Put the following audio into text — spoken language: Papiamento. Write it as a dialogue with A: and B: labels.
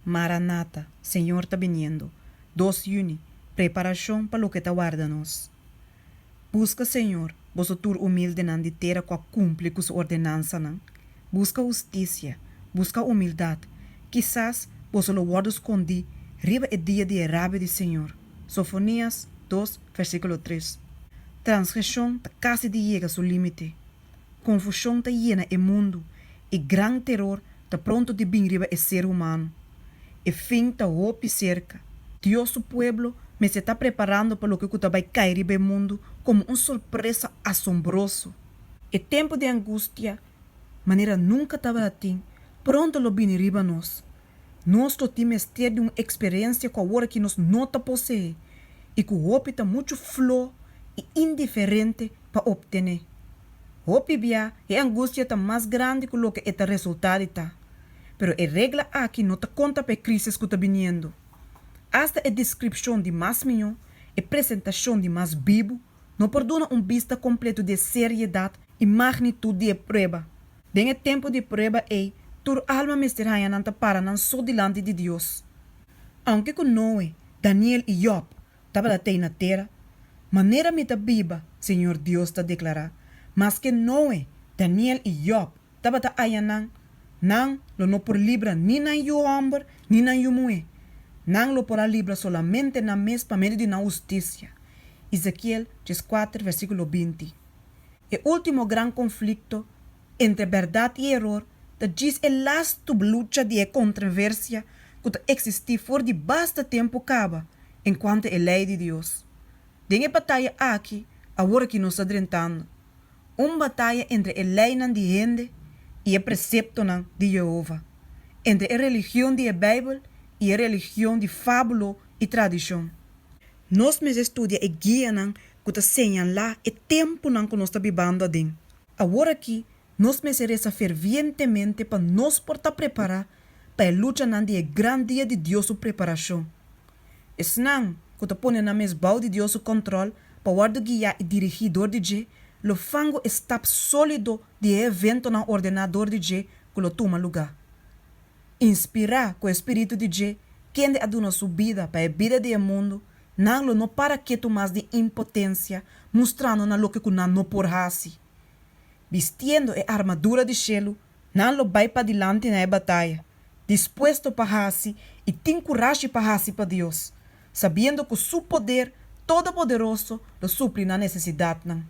A: Maranata, Señor ta biniendo, dos yüni, Preparashon pa loke ta warda nos. Buska Señor, boso tur humildenan di tera ku a kumpli ku su ordenansanan, buska hustisia, buska humildat, kisas boso lo wòrdu skondí riba e dia di e rabia di Señor. Sofonias dos, versíkulo tres. Transgreshon ta kasi di yega su límite. Konfushon ta yena e mundu i gran teror ta pronto di bin riba e ser humano. E fin ta hopi serka. Dios su pueblo mester ta preparando pa loke ku ta bai kai riba e mundu komo un sorpresa asombroso. E tempu di angustia manera nunka tabatin pronto lo bini riba nos. Nos lo tin mester di un eksperensia ku awor aki nos no ta poseé i ku hopi ta muchu flo i indiferente pa optené. Hopi bia e angustia ta mas grandi ku loke e ta resultá di ta. Pero e regla aki no ta konta pa e krísis ku ta biniendo. Asta e deskripshon di mas mihó, e presentashon di mas bibu, no por duna un bista kompleto di e seriedat i magnitut di e prueba. Den e tempu di prueba ei, tur alma mester haña nan ta para nan so dilanti di Dios. Aunke ku Noe, Daniel i Yòb tabata tei na tera, Manera mi ta biba, Señor Dios ta deklará, maske Noe, Daniel i Yòb tabata aya nan, nan lo no por libra ni nan yu hòmber ni nan yu muhé. Nan lo por a libra solamente nan mes pa medio di nan hustisia. Ezekiel dieskuater versíkulo binti. E último gran konflikto entre bèrdat i eror ta djis e lastu lucha di e kontroversia ku ta eksistí for di basta tempu kaba enkuanto e lei di Dios. Den e bataya aki awor aki nos ta drentando, un bataya entre e leinan di hende i e preseptonan di Yehova, entre e religion di e Beibel i e religion di fábulo i tradishon. Nos mester studia e guianan ku ta señalá e tempunan ku nos ta bibando aden. Awor aki nos mester resa fervientemente pa nos por ta prepará pa e luchanan di e gran dia di Dios su preparashon. Esnan ku ta pone nan mes bou di Dios su kòntròl pa wòrdu guiá i dirigí dor di dje lo fangu e stap sólido di e eventonan ordená dor di dje ku lo tuma lugá. Inspirá ku e spiritu di dje, kende a duna su bida pa e bida di e mundu, nan lo no para ketu mas di impotensia mustrando na loke ku nan no por hasi. Bistiendo e armadura di shelu, nan lo bai padilanti na e bataya, dispuesto pa hasi i tin kurashi pa hasi pa Dios, sabiendo ku Su poder todopoderoso lo supli nan nesesidatnan.